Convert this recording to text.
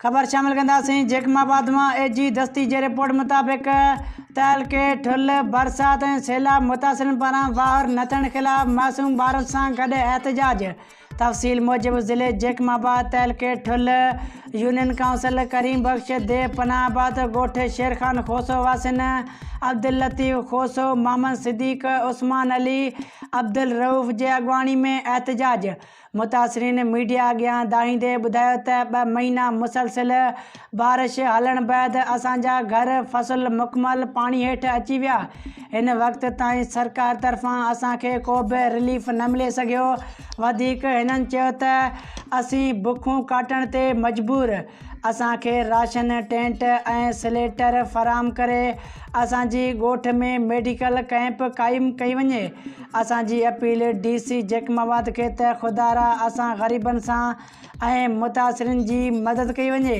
خبر شامل ڪنداسين جيڪب آباد مان اي جي دستي جي رپورٽ مطابق تعلقي ٺل برسات ۽ سيلاب متاثرن پاران واهر نه ٿيڻ خلاف معصوم ٻارن سان گڏ احتجاج تفصيل موجب ضلعي جيڪب آباد تعلقي ٺل يونين ڪائونسل ڪريم بخش ديھ پناهه آباد ڳوٺ شير خان کوسو واسين عبداللطيف کوسو محمد صديق عثمان علي عبدالرئوف جي اڳواڻي ۾ احتجاج متاثرين ميڊيا اڳيان دانهيندي ٻڌايو ته ٻه مهينا مسلسل بارش هلڻ بعد اسان جا گهر فصل مڪمل پاڻي هيٺ اچي ويا هن وقت تائين سرڪار طرفان اسان کي ڪو به رليف نه ملي سگهيو وڌيڪ هنن چيو ته اسين بکون ڪاٽڻ تي مجبور اسان کي راشن، ٽينٽ ۽ سليٽر فراهم ڪري اسان جي ڳوٺ ۾ ميڊيڪل ڪئمپ قائم ڪئي وڃي. اسان جي اپيل ڊي سي جيڪب آباد کي ته خدارا اسان غريبن سان ۽ متاثرين جي مدد ڪئي وڃي.